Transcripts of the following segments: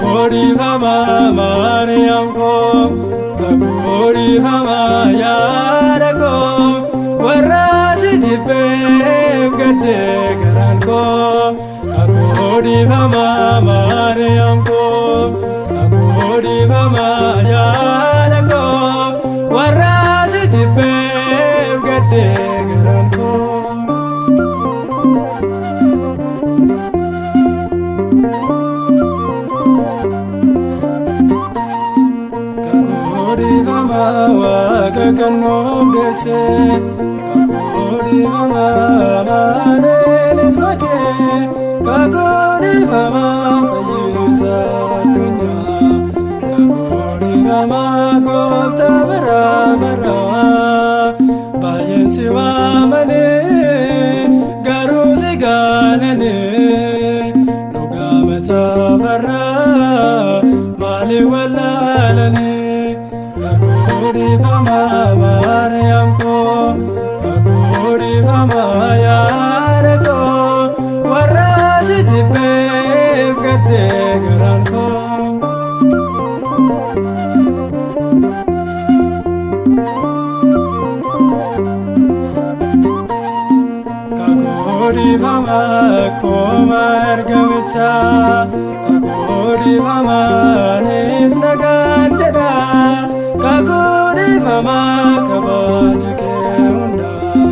Kakuu dhiifamaa Maariyaam koo, kakuu dhiifamaa yaada koo, warra si jibbeef gaddee garaan koo. Kakuu dhiifamaa Maariyaam koo, kakuu dhiifamaa yaada koo, warra si jibbeef gaddee garaan koo. Kakuu dhiifamaa Waaqa kan nuuf deesse, kakuu dhiifamaa Amaanu'el ilma kee, kakuu dhiifamaa fayyisaa addunyaa, kakuu dhiifamaa gooftaa bara baraa. Baay'een si waamanii garuu si gaananii, dhugaa macaafarraa maaliif wallaalanii? Kakuu dhiifamaa Maariyaam koo, kakuu dhiifamaa yaada koo, warra si jibbeef gaddee garaan koo. Kakuu dhiifamaa akkuma ergamichaa, kakuu dhiifamaa anis nagaan jedha, kakuu dhiifamaa kabaja kee hundaa,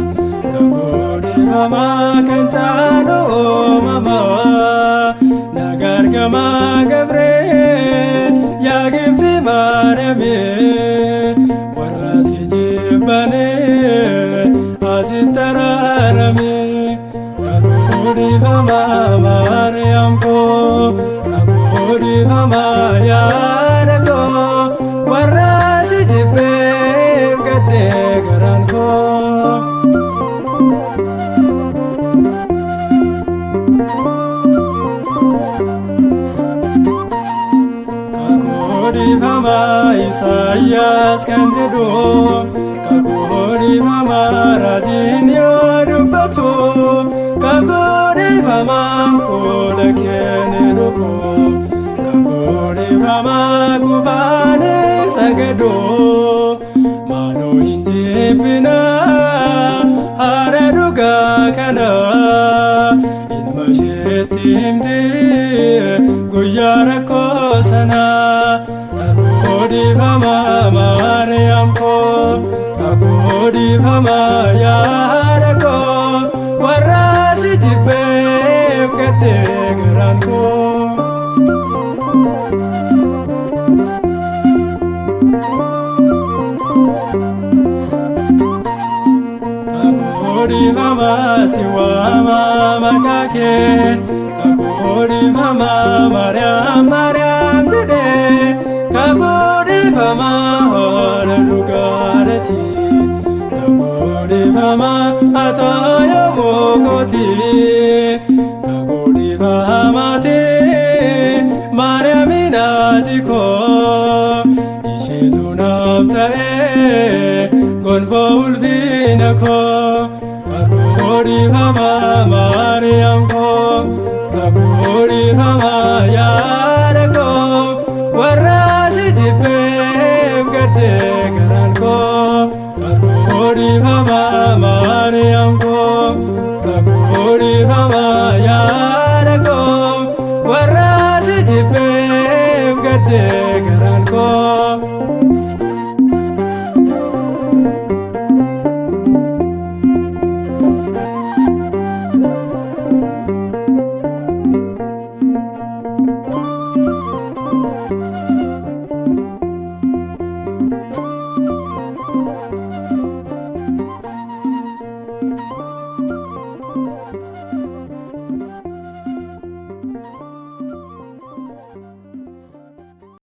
kakuu dhiifamaa kan caalu uumamaa. Nagaa ergamaa Gabri'eel yaa gifti Maariyaamii, warra si jibbanii ati taraarame. Kakuu dhiifamaa Maariyaam koo, kakuu dhiifamaa yaada koo, warra si jibbeef gaddee garaan koo. Kakuu dhiifamaa Isaayyaas kan jedhu, kakuu dhiifamaa raajiin yoo dubbatu, kakuu dhiifamaa fuula kee ni dhufu, kakuu dhiifamaa kufaanii sagadu. Maaloo hin jibbina haadha dhugaa kana, ilma isheetti himti guyyaa rakkoo sana. Kakuu dhiifamaa Maariyaam koo, kakuu dhiifamaa yaada koo, warra si jibbeef gaddee garaan koo. Kakuu dhiifamaa si waama maqaa kee, kakuu dhiifamaa Maariyaam Maariyaam jedhee, kakuu dhiifamaa haadha dhugaadhaati, kakuu dhiifamaa haa yommuu kooti, kakuu dhiifamaati Maariyaamiin haati koo, isheetu naaf ta'ee gonfoo ulfina koo. Kakuu dhiifamaa Maariyaam koo, kakuu dhiifamaa yaada koo, warra si jibbeef gaddee garaan koo. Kakuu dhiifamaa Maariyaam koo, kakuu dhiifamaa yaada koo, warra si jibbeef gaddee garaan koo.